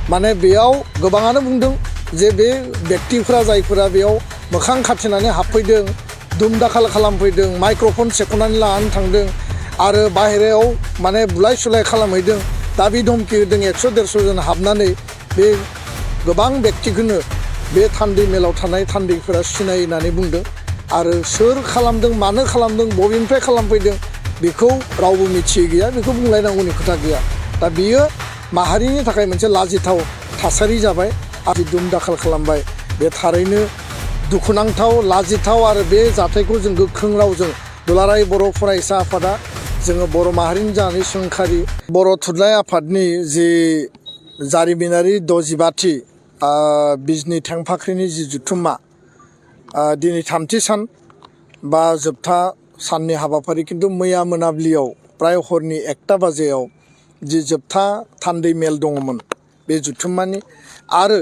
माने बेयाव गोबाङानो बुंदों जे बे व्यक्तिफोरा जायफोरा बेयाव मोखां खाथेनानै हाबफैदों दुम दाखाल खालामफैदों माइक्र'फन सेख'नानै लानानै थांदों आरो बाहेरायाव माने बुलाय सुलाय खालामहैदों दाबि धमखि होदों 100-150 जन हाबनानै बे गोबां व्यक्तिखौनो बे थान्दै मेलाव थानाय थान्दैफोरा सिनायो होननानै बुंदों आरो सोर खालामदों मानो खालामदों बबेनिफ्राय खालामफैदों बेखौ रावबो मिथियै गैया बेखौ बुंलायनांगौनि खोथा गैया दा बियो माहारिनि थाखाय मोनसे लाजिथाव थासारि जाबाय आरो दुम दाखाल खालामबाय बे थारैनो दुखुनांथाव लाजिथाव आरो बे जाथायखौ जों गोख्रों रावजों दुलाराय बर' फरायसा आफादा जोङो बर' माहारिनि जानानै सोंखारि बर' थुनलाइ आफादनि जि जारिमिनारि 65थि बिजनि थेंफाख्रिनि जि जुथुम्मा दिनै 3थि सान बा जोबथा साननि हाबाफारि खिन्थु मैया मोनाबिलियाव प्राय हरनि 1टा बाजियाव जि जोबथा थान्दै मेल दङमोन बे जुथुम्मानि आरो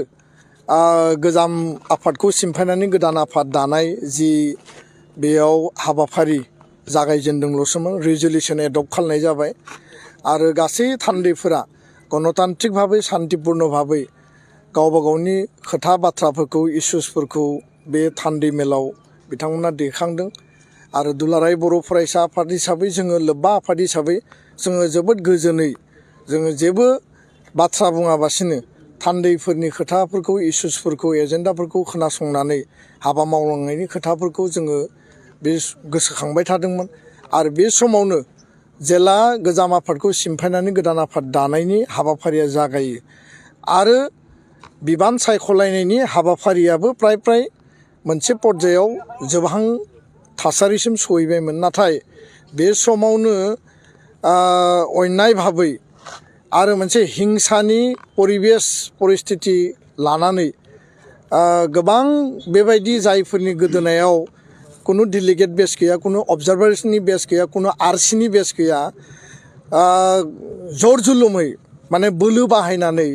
गोजाम आफादखौ सिमफायनानै गोदान आफाद दानाय जि बेयाव हाबाफारि जागायजेनदोंल'सोमोन रिजलिउसन एडप्ट खालामनाय जाबाय आरो गासै थान्दैफोरा गणतान्त्रिक भाबै शान्तिपुर्ण भाबै गावबा गावनि खोथा बाथ्राफोरखौ इसुसफोरखौ बे थान्दै मेलाव बिथांमोना दैखांदों आरो दुलाराय बर' फरायसा आफाद हिसाबै जोङो लोब्बा आफाद हिसाबै जोङो जोबोद गोजोनै जोङो जेबो बाथ्रा बुङाबासिनो थान्दैफोरनि खोथाफोरखौ इसुसफोरखौ एजेन्डाफोरखौ खोनासंनानै हाबा मावलांनायनि खोथाफोरखौ जोङो बे गोसोखांबाय थादोंमोन आरो बे समावनो जेला गोजाम आफादखौ सिमफायनानै गोदान आफाद दानायनि हाबाफारिया जागायो आरो बिबान सायख'लायनायनि हाबाफारियाबो प्राय मोनसे पर्यायाव जोबहां थासारिसिम सहैबायमोन नाथाय बे समावनो अन्याय भाबै आरो मोनसे हिंसानि परिबेस परिस्थिति लानानै गोबां बेबायदि जायफोरनि गोदोनायाव कुनु डेलिगेट बेस गैया कुनु अबजारभार्सनि बेस गैया कुनु आरसिनि बेस गैया जर जुलुमै माने बोलो बाहायनानै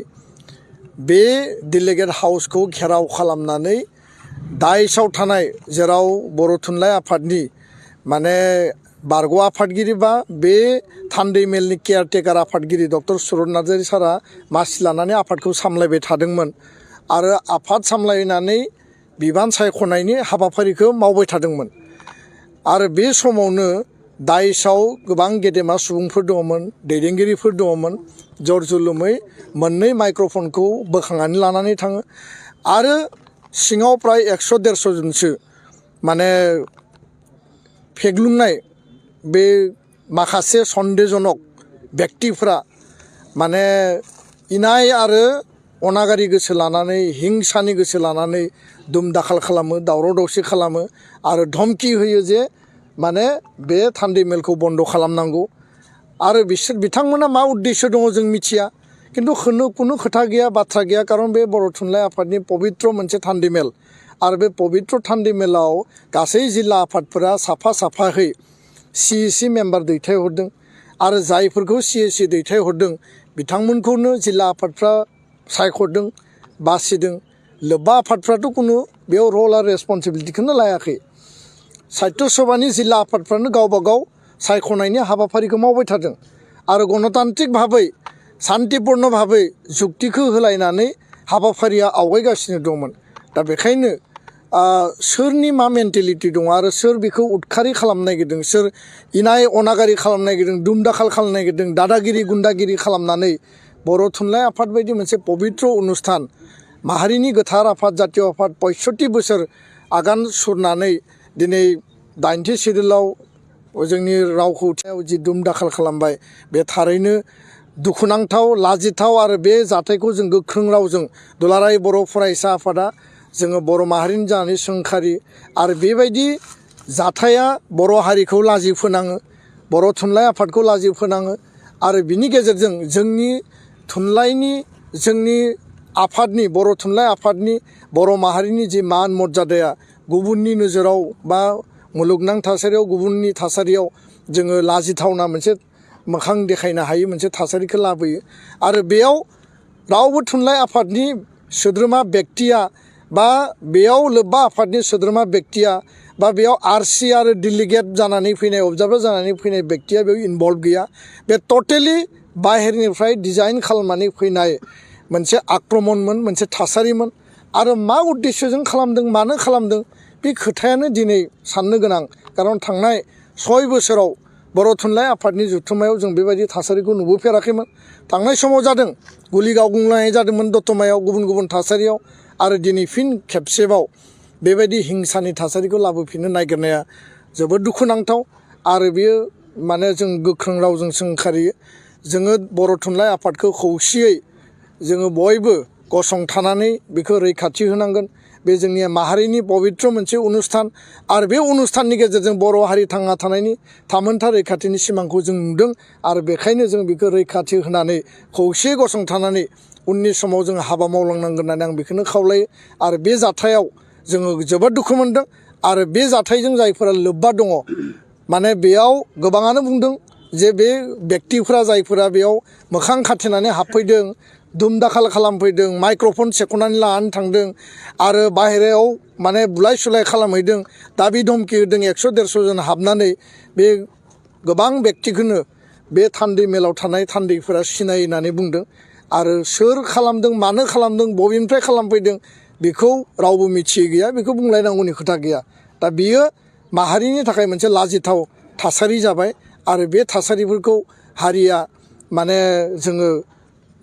बे डेलिगेट हाउसखौ घेराव खालामनानै दाइसआव थानाय जेराव बर' थुनलाइ आफादनि माने बारग' आफादगिरि बा बे थान्दै मेलनि केयारटेकार आफादगिरि डक्टर सुरत नार्जारि सारा मासि लानानै आफादखौ सामलायबाय थादोंमोन आरो आफाद सामलायनानै बिबान सायख'नायनि हाबाफारिखौ मावबाय थादोंमोन आरो बे समावनो दाइसआव गोबां गेदेमा सुबुंफोर दङमोन दैदेनगिरिफोर दङमोन जर जुलुमै मोननै माइक्र'फनखौ बोखांनानै लानानै थाङो आरो सिङाव प्राय 100-150 जनसो माने फेग्लुंनाय बे माखासे सन्देहजनक व्यक्तिफ्रा माने इनाय आरो अनागारि गोसो लानानै हिंसानि गोसो लानानै दुम दाखाल खालामो दावराव दावसि खालामो आरो धमकि होयो जे माने बे थान्दै मेलखौ बन्द' खालामनांगौ आरो बिथांमोना मा उद्देश्य दङ जों मिथिया खिन्थु कुनु खोथा गैया बाथ्रा गैया खारन बे बर' थुनलाइ आफादनि पबित्र मोनसे थान्दै मेल आरो बे पबित्र थान्दै मेलाव गासै जिल्ला आफादफोरा साफा साफायै CEC मेम्बार दैथायहरदों आरो जायफोरखौ CEC दैथायहरदों बिथांमोनखौनो जिल्ला आफादफ्रा सायख'दों बासिदों लोब्बा आफादफ्राथ' कुनु बेयाव रल आरो रेसपन्सिबिलिटिखौनो लायाखै साहित्य सभानि जिल्ला आफादफ्रानो गावबा गाव सायख'नायनि हाबाफारिखौ मावबाय थादों आरो गणतान्त्रिक भाबै शान्तिपुर्ण भाबै जुक्तिखौ होलायनानै हाबाफारिया आवगायगासिनो दंमोन दा बेखायनो सोरनि मा मेन्टेलिटि दङ आरो सोर बेखौ उदखारि खालामनो नागिरदों सोर इनाय अनागारि खालामनो नागिरदों दुम दाखाल खालामनो नागिरदों दादागिरि गुन्दागिरि खालामनानै बर' थुनलाइ आफाद बायदि मोनसे पबित्र अनुस्थान माहारिनि गोथार आफाद जातीय आफाद 65 बोसोर आगान सुरनानै दिनै 8थि सिडिउलाव जोंनि रावखौ जि दुम दाखाल खालामबाय बे थारैनो दुखुनांथाव लाजिथाव आरो बे जाथायखौ जों गोख्रों रावजों दुलाराय बर' फरायसा आफादा जोङो बर' माहारिनि जानानै सोंखारि आरो बेबायदि जाथाया बर' हारिखौ लाजि फोनाङो बर' थुनलाइ आफादखौ लाजि फोनाङो आरो बिनि गेजेरजों जोंनि थुनलाइनि जोंनि आफादनि बर' थुनलाइ आफादनि बर' माहारिनि जि मान मर्यादाया गुबुननि नोजोराव बा मुलुगनां थासारियाव गुबुननि थासारियाव जोङो लाजिथावना मोनसे मोखां देखायनो हायै मोनसे थासारिखौ लाबोयो आरो बेयाव रावबो थुनलाइ आफादनि सोद्रोमा व्यक्तिया बा बेयाव लोब्बा आफादनि सोद्रोमा व्यक्तिया बा बेयाव आरसि आरो डेलिगेट जानानै फैनाय अबजार्भार जानानै फैनाय व्यक्तिया बेयाव इनभल्भ गैया बे टटेलि बाहेरनिफ्राय डिजाइन खालामनानै फैनाय मोनसे आक्रमणमोन मोनसे थासारिमोन आरो मा उद्देश्यजों खालामदों मानो खालामदों बे खोथायानो दिनै साननो गोनां खारन थांनाय 6 बोसोराव बर' थुनलाइ आफादनि जथुम्मायाव जों बेबायदि थासारिखौ नुबोफेराखैमोन थांनाय समाव जादों गुलि गावग्लुंनाय जादोंमोन दतमायाव गुबुन गुबुन थासारियाव आरो दिनै फिन खेबसेबाव बेबायदि हिंसानि थासारिखौ लाबोफिननो नागिरनाया जोबोद दुखुनांथाव आरो बेयो माने जों गोख्रों रावजों सोंखारियो जोङो बर' थुनलाइ आफादखौ खौसेयै जोङो बयबो गसंथानानै बेखौ रैखाथि होनांगोन बे जोंनि माहारिनि पबित्र मोनसे अनुस्थान आरो बे अनुस्थाननि गेजेरजों बर' हारि थांना थानायनि थामोनथा रैखाथिनि सिमांखौ जों नुदों आरो बेखायनो जों बेखौ रैखाथि होनानै खौसेयै गसंथानानै उननि समाव जों हाबा मावलांनांगोन होननानै आं बेखौनो खावलायो आरो बे जाथायाव जोङो जोबोद दुखु मोनदों आरो बे जाथायजों जायफोरा लोब्बा दङ माने बेयाव गोबाङानो बुंदों जे बे व्यक्तिफोरा जायफोरा बेयाव मोखां खाथेनानै हाबफैदों दुमदाखाल खालामफैदों माइक्र'फन सेख'नानै लानानै थांदों आरो बाहेरायाव माने बुलाय सुलाय खालामहैदों दाबि धमखि होदों 100-150 जन हाबनानै बे गोबां व्यक्तिखौनो बे थान्दै मेलाव थानाय थान्दैफोरा सिनायो होननानै बुंदों आरो सोर खालामदों मानो खालामदों बबेनिफ्राय खालामफैदों बेखौ रावबो मिथियै गैया बेखौ बुंलायनांगौनि खोथा गैया दा बियो माहारिनि थाखाय मोनसे लाजिथाव थासारि जाबाय आरो बे थासारिफोरखौ हारिया माने जोङो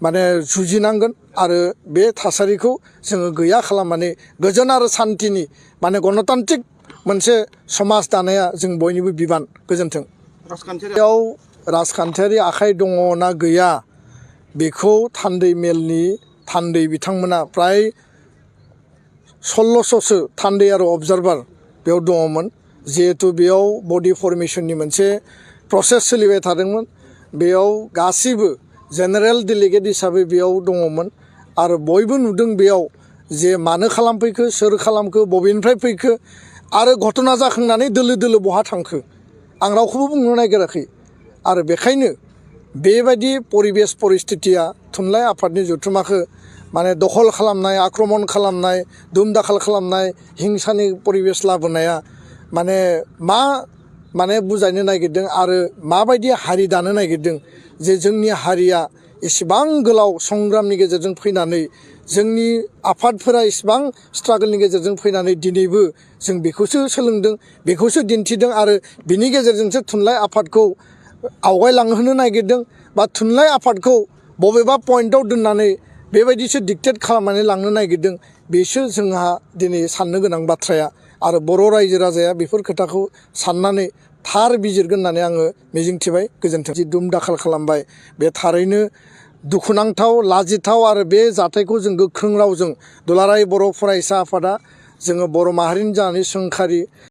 माने जुजिनांगोन आरो बे थासारिखौ जोङो गैया खालामनानै गोजोन आरो सान्थिनि माने गणतान्त्रिक मोनसे समाज दानाया जों बयनिबो बिबान गोजोन्थों बेयाव राजखान्थियारि आखाइ दङ ना गैया बेखौ थान्दै मेलनि थान्दै बिथांमोना प्राय 1600सो थान्दै आरो अबजारभार बेयाव दङमोन जिहेतु बेयाव बडि फर्मेशननि मोनसे प्रसेस सोलिबाय थादोंमोन बेयाव गासैबो जेनेरेल डेलिगेट हिसाबै बेयाव दङमोन आरो बयबो नुदों बेयाव जे मानो खालामफैखो सोर खालामखो बबेनिफ्राय फैखो आरो घटना जाखांनानै दोलो दोलो बहा थांखो आं रावखौबो बुंनो नागिराखै आरो बेखायनो बेबायदि परिबेस परिस्थितिया थुनलाइ आफादनि जथुम्माखौ माने दखल खालामनाय आक्रमण खालामनाय दुमदाखाल खालामनाय हिंसानि परिबेस लाबोनाया माने मा माने बुजायनो नागिरदों आरो माबायदि हारि दानो नागिरदों जे जोंनि हारिया इसेबां गोलाव संग्रामनि गेजेरजों फैनानै जोंनि आफादफोरा इसेबां स्ट्रागलनि गेजेरजों फैनानै दिनैबो जों बेखौसो सोलोंदों बेखौसो दिन्थिदों आरो बिनि गेजेरजोंसो थुनलाइ आफादखौ आवगायलांहोनो नागिरदों बा थुनलाइ आफादखौ बबेबा पइन्टआव दोननानै बेबायदिसो डिक्टेट खालामनानै लांनो नागिरदों बेसो जोंहा दिनै साननो गोनां बाथ्राया आरो बर' रायजो राजाया बेफोर खोथाखौ साननानै थार बिजिरगोन होननानै आङो मिजिंथिबाय गोजोन्थों जि दुम दाखाल खालामबाय बे थारैनो दुखुनांथाव लाजिथाव आरो बे जाथायखौ जों गोख्रों रावजों दुलाराय बर' फरायसा आफादा जोङो बर' माहारिनि जानानै सोंखारि